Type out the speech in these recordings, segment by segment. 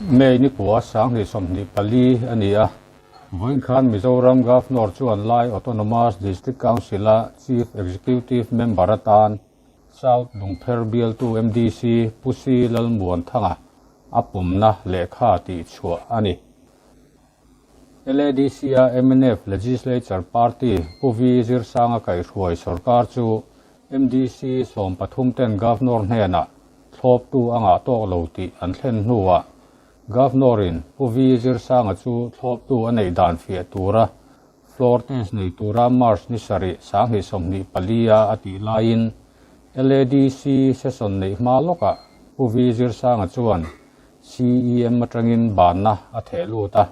May ni kua 2024 a ni a, vawiin khan Mizoram Governor chuan Lai Autonomous District Council-a Chief Executive Member atan South Lungpher bialtu MDC Pu Si Lalmuanthanga a pumna lehkha tihchhuah a ni. LADC-a mnf Legislature Party Pu Vi Zirsanga kaihhruai sorkar chu MDC 13 ten Governor hnenah thlawptu a ngah tawk lo tih an thlen hnuah Governor-in Pu Vi Zirsanga chu thlawptu a neih dan fiah tura floor test nei tura March ni 7 2024-a a tih laiin LADC session neih hma lawkah Pu Vi Zirsanga chuan CEM atangin banna a theh lut a,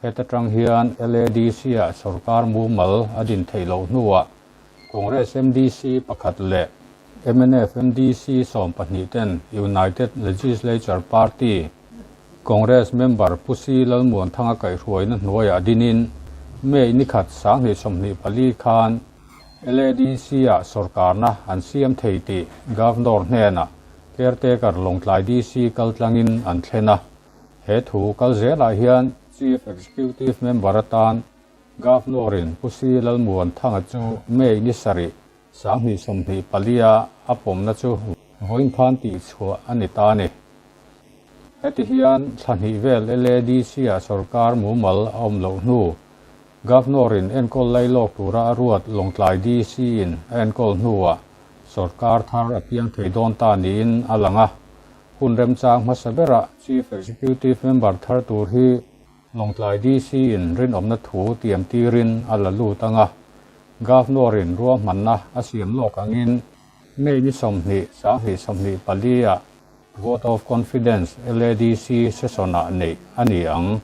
heta tang hian LADC-ah sorkar mumal a din theih loh hnuah Congress MDC pakhat leh mnf MDC 12 ten United Legislature Party Congress member Pu Si Lalmuanthanga kaihhruaina hnuaiah dinin May ni 1 2024 khan LADC-ah sorkarna an siam thei tih Governor hnenah caretaker Lawngtlai DC kaltlangin an thlen a. He thu kal zelah hian Chief Executive Member atan Governor-in Pu Si Lalmuanthanga chu May ni 7 2024-a a pawmna chu vawiin khan tihchhuah a ni ta a ni. Heti hian thla hnih vel LADC-ah sorkar mumal a awm loh hnu Governor-in enkawl lailawk tura a ruat Lawngtlai DC-in a enkawl hnuah sorkar thar a piang thei dawn ta niin a lang a. Hun remchang hmasa berah Chief Executive Member thar tur hi Lawngtlai DC-in rinawmna thu tiam tirin a la lut ang a. Governor-in ruahmanna a siam lawk angin May ni 20 2024-ah Vote of Confidence LADC session-ah neih a ni ang.